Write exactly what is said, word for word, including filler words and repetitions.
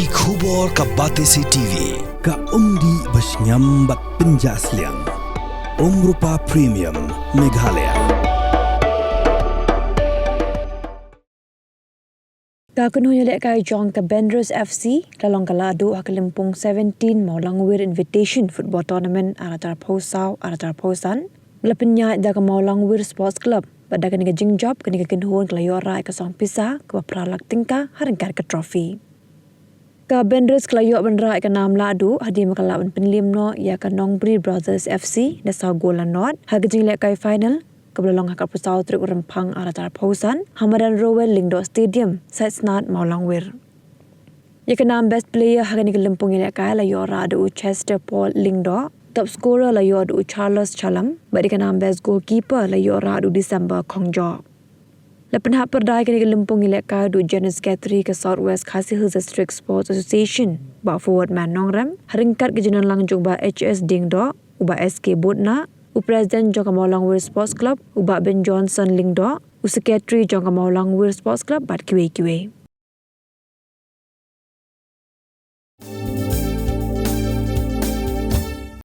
Ki khubor ka Batesi T V, ka umdih ba shngiam bad pynjah sliang. Umrupa Premium, Meghalaya. Ka kynhun ïalehkai jong ka Benders F C ka la long ka la duh ha ka lympung seventeen Mawlangwir Invitation Football Tournament ar hajar arphew saw ar hajar arphew san, ba la pynïaid da ka Mawlangwir Sports Club, bad da kane ka jingjop kane ka kynhun ka la ïoh rah ïa ka song pisa kaba phra lak tyngka ha ryngkat ka trophy. Ka Benders ka la ïoh ban rah ïa ka nam lahduh hadien ba ka la lah ban pynliem noh ïa ka Nongbri Brothers F C da saw gol la nod ha ka jinglehkai final kaba la long ha ka arphew saw tarik u Rymphang ar hajar arphew san ha madan Rowell Lyngdoh Stadium, Saitsnad, Mawlangwir. Ïa ka nam best player ha kane ka lympung ïalehkai la ïoh rah da u Chester Paul Lyngdoh, top scorer la ïoh da u Charles Chalam, bad ïa ka nam best goalkeeper la ïoh rah da u December Khongjoh. La pynhap pyrda ïa kane ka lympung ïalehkai da u Janice Guthrie ka South West Khasi Hills District Sports Association, Bah Forwardman Nongrem, ha ryngkat ka jingdonlang jong u Bah H S Diengdoh, u Bah S K Butna, u President jong ka Mawlangwir Sports Club, u Bah Ben Johnson Lyngdoh, u Secretary jong ka Mawlangwir Sports Club bad kiwei kiwei.